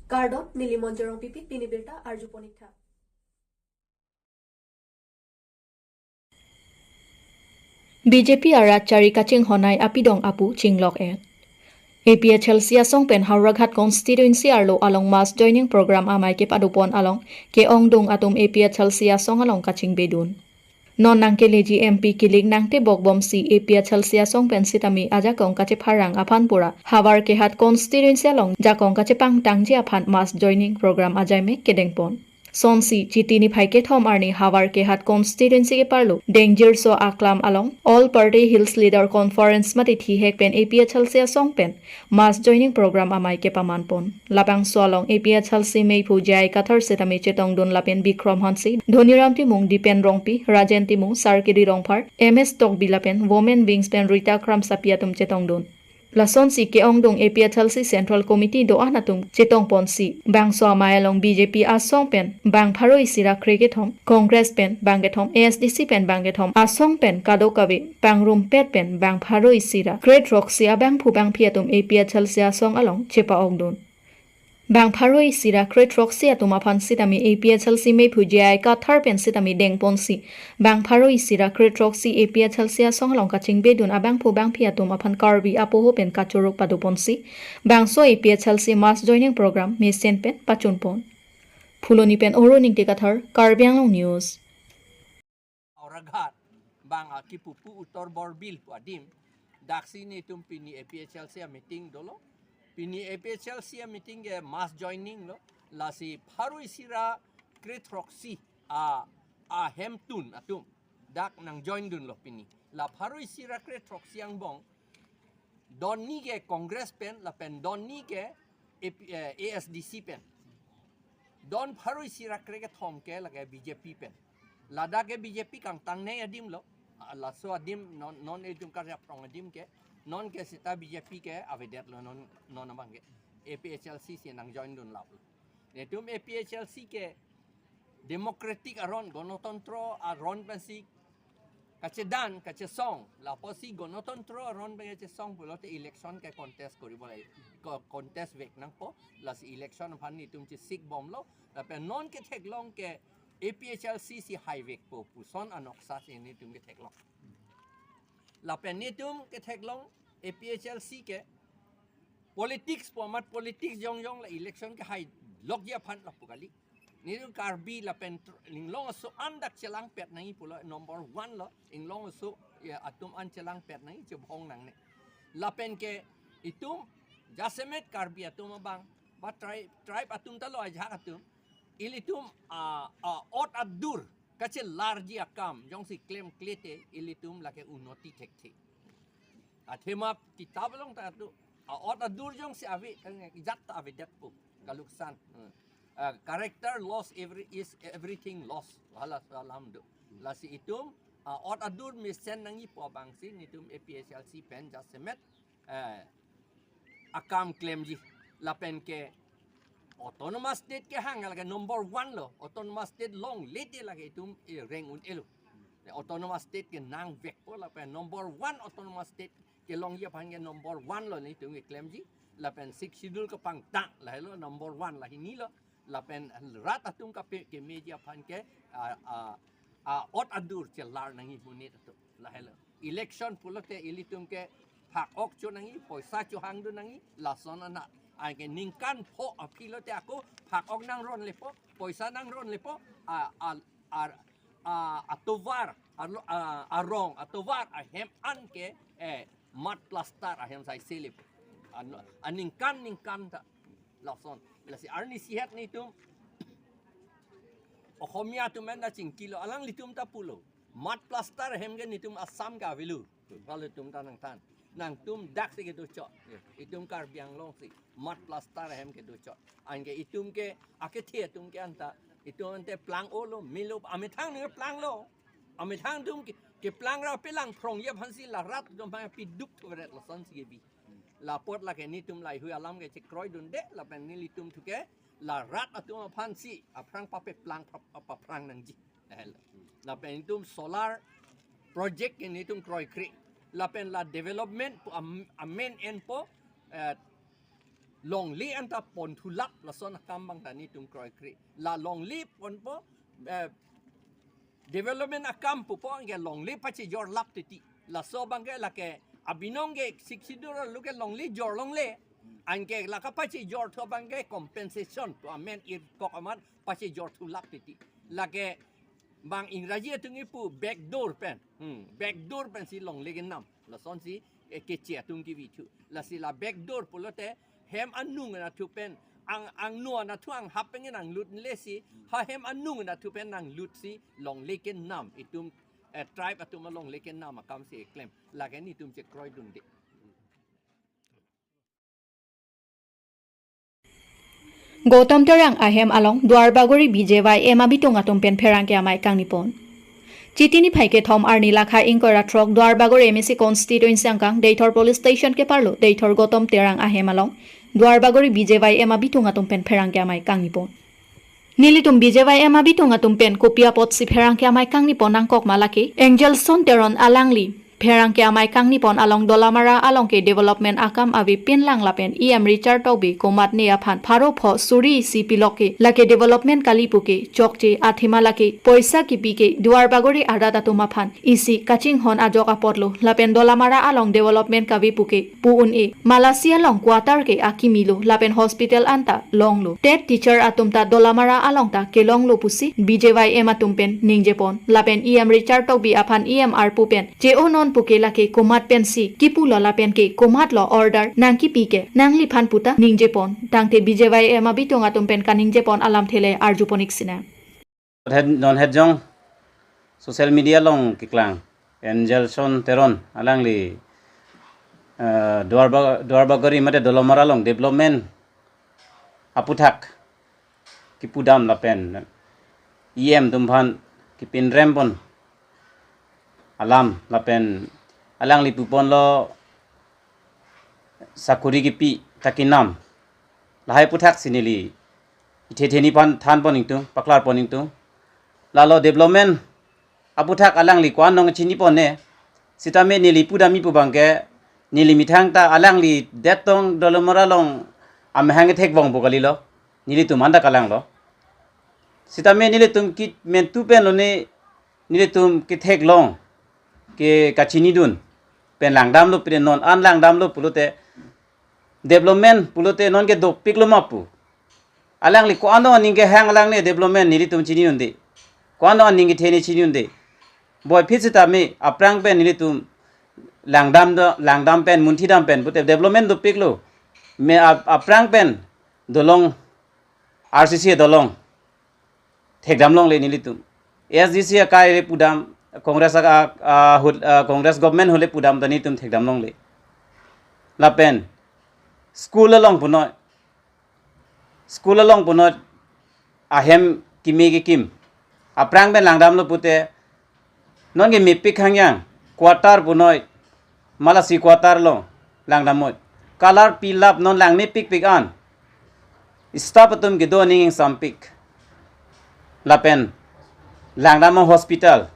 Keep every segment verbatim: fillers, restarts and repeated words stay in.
Kardom, neli Monjorong Pipit, pini birta arju ponik tha. B J P arat chari kachinghon ai apidong apu chinglok-et. A P H L C asong pen Howraghat constituency arlo along mass joining program amei kepadopon along ke-ongdung atum A P H L C asong along kachingbedun. Non nangkeleji M P kilik nangtebok bomsi A P H L C asong pen sitame ajakong kachepharang aphan pura Howraghat constituency along jakong kachepangtangji aphan mass joining program ajaimek kedengpon. Sonsi Chiti niphai kethom arni Howraghat constituency keparlo Dengjirso aklam along All Party Hills Leader Conference mate thihek pen A P H L C asong pen mass joining program amei kepamanpon. Labangso along A P H L C meiphu J I Kathar sitame chetongdun lapen Bikrom Hanse, Dhoniram Timung, Dipen Rongpi, Rajen Timung, Sarkiri Rongphar, M S Tokbi lapen Women Wings pen Rita Kramsapi atum chetongdun. Lasonsi ke-ongdung A P H L C Central Committee do-an atum chetongponsi bangso amei along B J P asong pen bang pharo isi ra krekethom, Congress pen bang kethom, A S D C pen bang kethom, asong pen kadokave pangrumpet pen bang pharo isi ra krethroksi abangphu bangphi atum A P H L C asong along chepa-okdun. Bang pharo isi ra krethroksi atum aphan sitame A P H L C meiphu J I Kathar pen sitame dengponsi bang pharo isi ra krethroksi A P H L C asong along kachingbedun abangphu bangphi atum aphan Karbi apoho pen kachoruk padoponsi bangso A P H L C mass joining program mesen pen pachunpon. Phuloni pen Oro Ningti Kathar, Karbi Anglong News. Howraghat bang akipupu Uttor Borbil pu adim, daksi netum pini A P H L C a meeting dolo. Pini A P H L C a meeting ke mass joining lo. Lasi pharo isi ra krethroksi a ahemtun atum dak nangjoindunlo pini. La pharo isi ra krethroksi angbong don ni ke Congress pen lapen don ni ke A P, eh, A S D C pen. Don pharo isi ra krekethom ke lake B J P pen. Ladak ke B J P kangtangnei adim lo. Ah, laso adim non, non etum karya prong adim ke. Non ke sita B J P ke avedetlo non, non abang ke. A P H L C si nangjoindun laplo. Netum A P H L C ke democratic aron, গণতন্ত্র aron pensi kachedan, kachesong, lapusi গণতন্ত্র aron pen kachesong pulote election ke contest koribo lai, ko-, contest vek nangpo, lasi election aphan netum chesik bomlo, lapen non ketheklong ke A P H L C si haivekpo puson anoksa si netum ketheklong. Lapen netum ketheklong A P H L C ke politics pu amat politics jongjong la election kehailokji aphan lapu kali. Netum Karbi lapen tr-, inglong aso an dak chelangpet nangji pulo number one lo, inglong aso ya atum an chelangpet nangji chebhong nangne. Lapen ke itum jasemet Karbi atum abang, ba tribe, tribe atum ta lo ajahak atum, ilitum a, a, ot adur kachelarji akam jongsi klemklete ilitum lake unnoti thekthe. Athema kitab along ta do, a, ot adur jongsi ave, kan jat ta avedetpo, kaluksan. Hmm. Ah, character loss, every, is everything loss. Hala salam do. Lasi itum, ah, ot adur mesen nangji pu abangsi netum A P H L C pen jasemet, eh, akam klemji. Lapen ke autonomous state kehang lake number one lo. Autonomous state longlete lake itum, eh, reng un-elo. Autonomous state ke nangvekpo lapen number one autonomous state kelongji aphan ke number one lo netum keklemji. Lapen Sixth Schedule kepangtang lahelo number one la hini lo. Lapen rat atum kape kemeji aphan ke, a, a, a, ot adur chelar nangji monit atum lahelo. Election pulote ilitum ke phak-ok cho nangji, poisa chohangdun nangji, lason anat. Anke ningkan pho aphi lote ako phak-ok nangron lepo, poisa nangron lepo, a, a, a, a, atovar, a, a, arong, atovar ahem an ke, eh, mud plaster ahem sai se lepo. An-, aningkan ningkan ta. Lason. Lasi arnisi het netum Ohomia atum enda chingkilo, alanglitum ta pulo. Mud plaster ahem ke netum Assam ke avelo. Lalu itum ta nangthan. Nangtum daksi kedochot. Itum Karbi Anglong si mud plaster ahem kedochot. Anke itum ke akethe atum ke anta. Itum ante plang-olo, melo, amethang neke planglo. Amethang atum ke, keplang ra pelangphrongji aphansi la rat atum aphan piduk thuveret lasonsi kebi. Lapot lake netum laheihui alam ke chekroidunde, lapen nelitum thu ke la rat atum aphansi aphrang papeplang pap-, paphrang nangji. Lahelo. Lapen itum solar project ke netum kroikre. Lapen la development pu am-, amen enpo, eh, Longle anta pon thulap lason akam abang ta netum kroikre. La longle ponpo, eh, development akam pupo anke longle pachejor lap titi. Laso abangke lake abinong ke Sixth Schedule arlo ke longle jor longle. Anke la kapachejor thu abangke compensation pu amen irkok amat pachejor thulap titi. Lake bang Ingraji atum kipu backdoor pen. Hmm, backdoor pensi longle kenam. Lasonsi, eh, keche atum kevi thu. Lasi la backdoor pulote hem anung anatthu pen ang, angno anatthu anghap pen nanglut lesi, ha hem anung anatthu pen nanglutsi longle kenam itum, eh, tribe atum alongle kenam akamsi keklem. Lake netum chekroidunde. Gautam Terang ahem along Duarbagori B J Y M abitung atum pen pherangke amei kangnipon. Chiti niphai kethom arni lakha ingkoi ra throk Duarbagori M A C constituency angkang Deithor police station keparlo Deithor Gautam Terang ahem along Duarbagori B J Y M abitung atum pen pherangke amei kangnipon. Nelitum B J Y M abitung atum pen kopi apotsi pherangke amei kangnipon nangkok ma lake Angelson Teron alangli pherangke amei kangnipon along Dolamara along ke development akam avepin lang lapen E M Richard Tokbi komatne aphan pharo pho suri isi pilok ke lake development kali puke chokche athema lake poisa kipi ke Duarbagori arat atum aphan isi kachinghon ajok apotlo lapen Dolamara along development kave puke pu un-e. Malasi along quarter ke akimilo lapen hospital anta longlo. TET teacher atum ta Dolamara along ta kelonglo pusi B J Y M atum pen ningjepon. Lapen E M Richard Tokbi aphan E M arpu pen che-onon puke lake komat pensi kipulo lapen ke komatlo order nangkipi ke nangliphan puta ningjepon. Tangte B J Y M abitung atum pen kaningjepon alamthe le arjuponik sinang. Het, non het jong social media along keklang Angelson Teron alangli, eh, Duarba-, Duarbagori mate Dolamara along development aputhak kipudam lapen E M atum aphan kipinrempon alam lapen alangli puponlo sakuri kipi ta kenam. Lahai aputhaksi neli ithe theni aphan thanpon ingtung, paklarpon ingtung. Lalo development aputhak alangli ko-an nangchinipon ne. Sitame neli pudamji pu abangke neli methang ta alangli det tong Dolamara along amahang kethek bong pu kalilo. Nelitum anta kalanglo. Sitame nelitum ke mentu penlo ne, nelitum ketheklong ke kachinidun pen langdamlo, pen non an langdamlo pulote development pulote non ke dopiklo ma pu. Alangli ko-an aning kehang alang ne development nelitum chini un-e. Ko-an aning kethe ne chini un-e. Boi phit sitame aphrang pen nelitum langdam do, langdam pen, munthidam pen pute development dopiklo. Me ap-, aphrang pen dolong, R C C dolong thekdam longle nelitum. A S D C akai le pudam, Congress a, a, a, hul-, a, Congress government ahut le pudam ta netum thekdam longle. Lapen school along punoi, school along punoi ahem keme kekim. Aphrang pen langdamlo pute non ke mepik hangyang, quarter punoi, malasi quarter along langdamnoi. Color pilap non langmepikpik an. Staff atum kedo aning ingsampik. Lapen langdam hospital.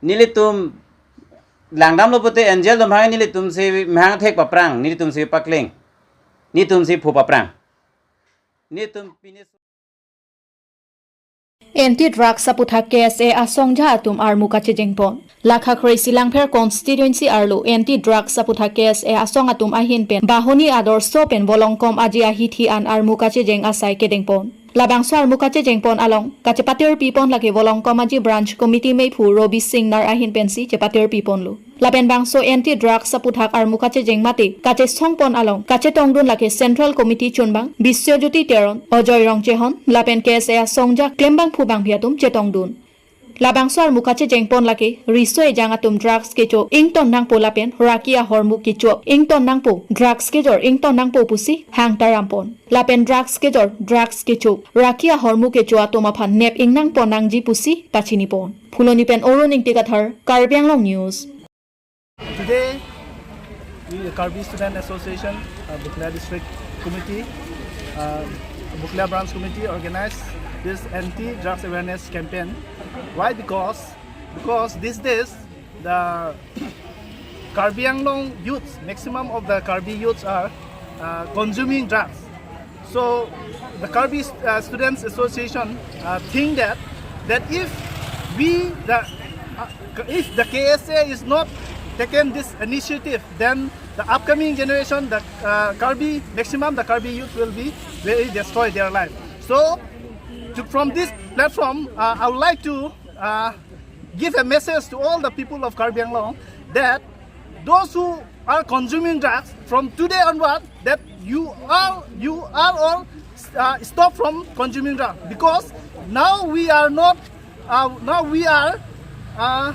Nelitum langdamlo pute Angel atum hai nelitumsi mahang thek paphrang, nelitumsi pakleng. Nelitumsi phu paphrang. Nelitum pine Anti Drugs aputhak K S A asongja atum armu kachejengpon. Lakha kre-isi Langpher constituency arlo Anti Drugs aputhak K S A asong atum ahin pen Bahuni adorso pen Volongkom Aji ahithi an armu kachejeng asai kedengpon. Labangso armu kachejengpon along kachepatirpipon lake Volongkom Aji branch committee meiphu Robi Singnar ahin pensi chepatirpiponlo. Lapen bangso Anti Drugs aputhak armu kachejeng mate kachesongpon along kachetongdun lake Central Committee chunbang Biswajyoti Teron, Ajoy Rongchehon lapen K S A asongja klembangphu bangphi atum chetongdun. Labangso armu kachejengpon lake riso ejang atum drugs kecho ington nangpo lapen raki ahormu kecho ington nangpo, drugs kejor ington nangpo pusi hangtarampon. Lapen drugs kejor, drugs kecho, raki ahormu kecho atum aphan nep ingnangpon nangji pusi pachinipon. Phuloni pen Arun Ingti Kathar, Karbi Anglong News. Today, we, Karbi Student Association, uh, Bokolia District Committee, uh, Bokolia Branch Committee organized this anti-drugs awareness campaign. Why? Because, because these days, the Karbi Anglong youths, maximum of the Karbi youths are uh, consuming drugs. So the Karbi uh, Students Association uh, think that that if we the uh, if the K S A is not taken this initiative, then the upcoming generation, the uh, Karbi, maximum the Karbi youth will be very destroy their life. So to, from this platform, uh, I would like to uh, give a message to all the people of Karbi Anglong that those who are consuming drugs from today onward, that you are you are all uh, stop from consuming drugs, because now we are not uh, now we are uh,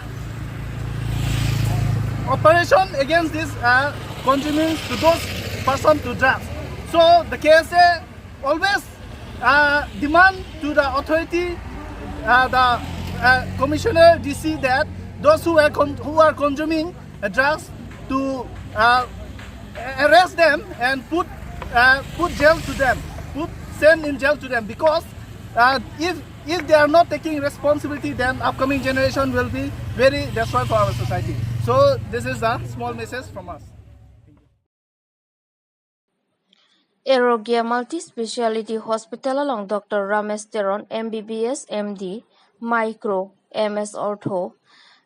operation against this uh, consuming to those person to drugs. So the K S A always uh, demand to the authority, uh, the uh, commissioner D C, that those who are con- who are consuming uh, drugs to uh, arrest them and put uh, put jail to them, put send in jail to them, because uh, if if they are not taking responsibility, then upcoming generation will be very destroyed for our society. So this is a small message from us. Arogia Multi Speciality Hospital along Doctor Ramesh Teron, M B B S, M D, Micro, M S Ortho,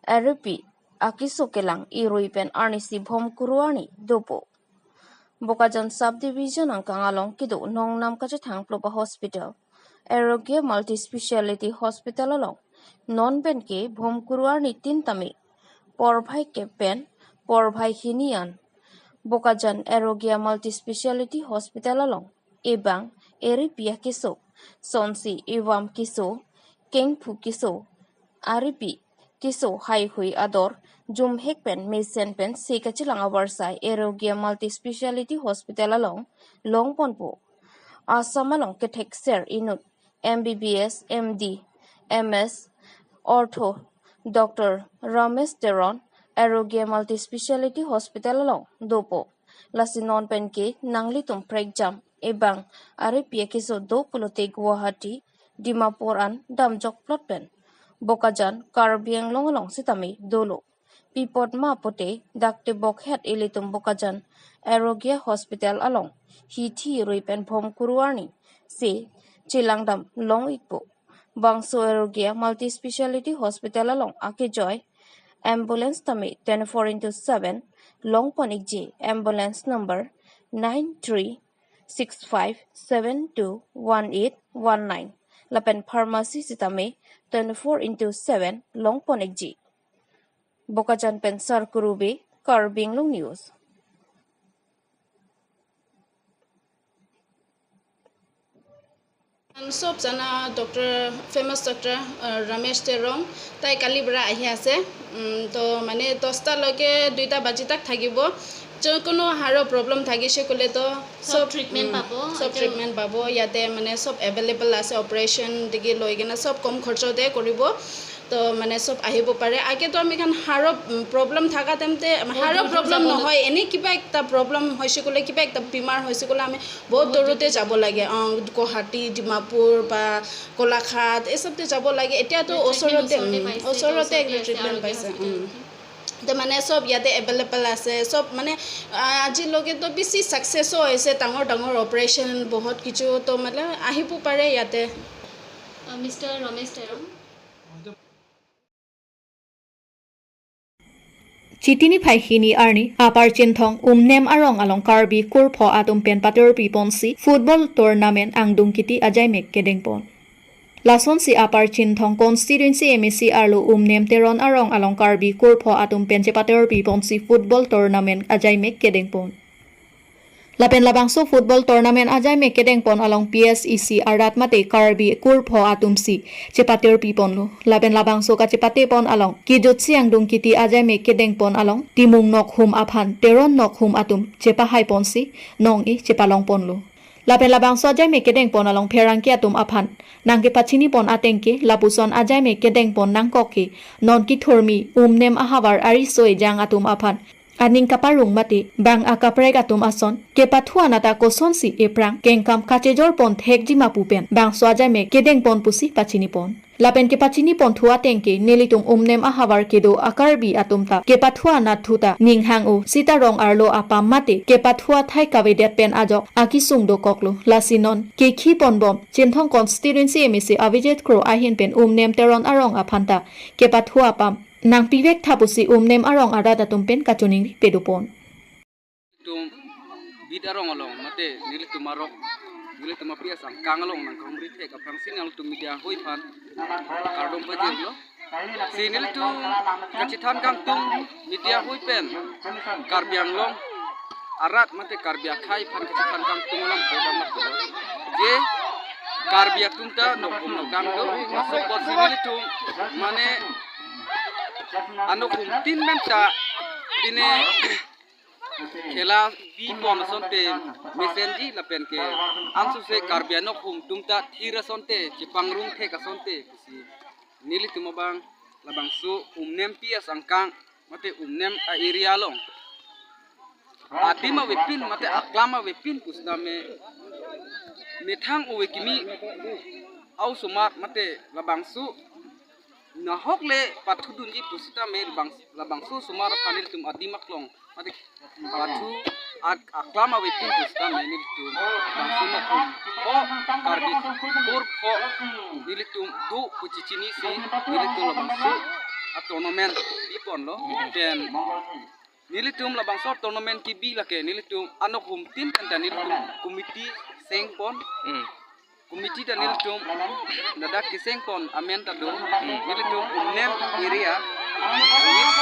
Aripi, akeso kelang irui pen arnisi Bhomkuru arni dopo. Bokajan Subdivision angkang along kedo nongnam kachethang plopa hospital, Arogia Multi Speciality Hospital along non pen ke Bhomkuru arni tin tame porphai kep pen porphai hini an Bokajan Arogia Multi Speciality Hospital along ebang eripi akeso, sonsi evam keso, kengphu keso, aripi keso haihui ador jumhek pen mesen pen se kachelang avarsai Arogia Multi Speciality Hospital along longponpo. Assam along kethekser inut M B B S, M D, M S, Ortho, Doctor Ramesh Teron, Arogia Multi Speciality Hospital along dopo. Lasi non pen ke nanglitum prekjam ebang aripi akeso do pulote Guwahati, Dimapur an damjok plot pen Bokajan, Karbi Anglong along sitame dolo. Pi apot ma pote dak tebok het ilitum Bokajan Arogia Hospital along hithi rui pen Bhomkuru arni se chelangdam long ikpo. Bangso Arogia Multi Speciality Hospital along akejoi ambulance tame twenty-four into seven longpon ikji, ambulance number nine three six five seven two one eight one nine. Lapen pharmacy sitame twenty-four into seven longpon ikji. Bokajan pen Sarkuru Bey, Karbi Anglong News. Sob jana Doctor, famous Doctor uh, Ramesh Teron, tai kali pora ahi ase. Um, to mane dosta loke duita baji tak thakibo. Jokhono haro problem thakise kole to sob treatment um, pabo, sob ajo treatment pabo. Yate mane sob available ase, operation digi loi kena sob kom khorcho te koribo. To mane sob ahibo pare. Age to ami khan haro um, problem thaka temte haro dur dur problem jabole nohoi, eni kiba ekta problem hoise kole, kiba ekta bimar hoise kole ami বহুত দূৰতে যাব লাগে। অ, গুৱাহাটী, ডিমাপুৰ বা গোলাঘাট, এই চবতে যাব লাগে। এতিয়া তো বহুত ওচৰতে, treatment ওচৰতে উম, পাইছে, ওচৰতে ওচৰতে একদম আছে, treatment আৰোগ্য পাইছে। হস্পিটেল। উম। তো মানে চব ইয়াতে এভেইলেবল আছে, চব মানে আ, আজিলৈকে তো বেছি ছাকচেছো হৈছে, ডাঙৰ ডাঙৰ অপাৰেশ্যন বহুত কিছু। তো মানে আহিব পাৰে ইয়াতে। আ, মিষ্টাৰ Ramesh Teron. Chiti niphai hini arni Upper Chinthong Umnem arong along Karbi kurpho atum pen paterpi ponsi football tournament angdung kiti ajaimek kedengpon. Lasonsi Upper Chinthong constituency M A C arlo Umnem Teron arong along Karbi kurpho atum pen chepaterpi ponsi football tournament ajaimek kedengpon. Lapen labangso football tournament ajaimek kedengpon along P S E C arat mate Karbi kurpho atumsi chepaterpi ponlo. Lapen labangso kachepatepon along kejutsi angdung kiti ajaimek kedengpon along Timung Nokhum aphan Teron Nokhum atum chepahai ponsi nong-e chepalong ponlo. Lapen labangso ajaimek kedengpon along pherangke atum aphan nangkepachini pon ateng ke lapuson ajaimek kedengpon nangkok ke non kethurmi Umnem ahavar ariso ejang atum aphan aning kaparong mate bang akaprek atum ason kepathu anata kosonsi ephrang kengkam kachejor pon thekji ma pu pen bangso ajaimek kedengpon pusi pachini pon. Lapen kepachini ponthu ateng ke nelitum Umnem ahavar kedo a-Karbi atum ta kepathu anatthu ta ning hang-o, sita rong arlo apam mate kepathu athai kavedet pen ajok akesung dokoklo. Lasi non kekhi ponbom Chinthong constituency M A C Avijit Kro ahin pen Umnem Teron arong aphan ta kepathu apam nangpivek tha pusi Umnem arong arat atum pen kachiningri pedopon. Tum bit arong along mate nelitum arok, nelitum api asangkang along nangkahumri thek aphrangsi nangtum media hoi aphan kardom pajirlo. Si nelitum kachethan kangtung media hoi pen Karbi Anglong arat mate Karbi akhei aphan kachethan kangtung alam kodam laklo. Je Karbi atum ta nokhum nokdam do, laso apotsi nelitum mane anokhum tin men ta pine khela bipon asonte mesenji lapen ke ansose Karbi anokhum atum ta thir asonte chepangrung thek asonte pusi nelitum abang labangso Umnem pi asangkang mate Umnem a-area along adim avepin mate aklam avepin pusitame methang ove kimi a-osomar mate labangso nahok le pathudunji pusitame labang, labangso osomar aphan nelitum adim aklong mate pathu ak-, aklam avepin pusitame nelitum labangso nokhum pho Karbi kur pho nelitum do pu chechinisi nelitum labangso a-tournament biponlo. Pen nelitum labangso tournament kebi lake nelitum anokhum tin pen ta nelitum committee sengpon. Hmm. Committee ta nelitum ladak kesengpon amen ta do. Hmm. Nelitum Umnem area with, eh,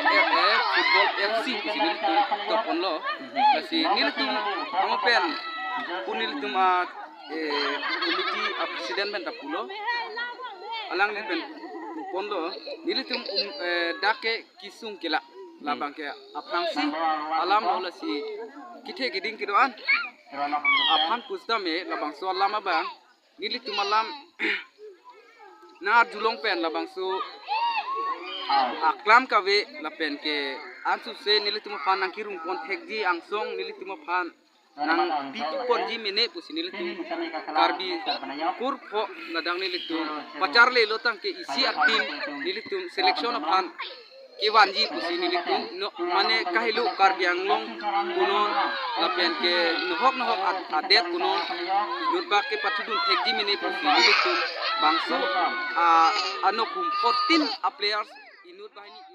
eh, eh, football F C pusi nelitum toponlo. Hmm. Lasi nelitum amo pen pu nelitum a, eh, committee a-president pen ta pulo. Alangli pen ponlo. Nelitum, um, eh, dak ke kesung kela. Labang ke aphrangsi alam lo, lasi kethe keding kedo-an aphan pusitame labangso alam abang nelitum alam nang arjulong pen labangso aklam kave lapen ke ansose nelitum aphan nangkerungpon thekji angsong nelitum aphan nangpiponji mene pusi nelitum Karbi kur pho ladak nelitum pacharlelo tangte isi a-team nelitum selection aphan kevanji pusi nelitum no mane kahelo Karbi Anglong punon lapen ke nohok nohok ad-, adet punon inut bak kepathudun thekji mene pusi nelitum bangso a, anokhum fourteen a-players inut banghini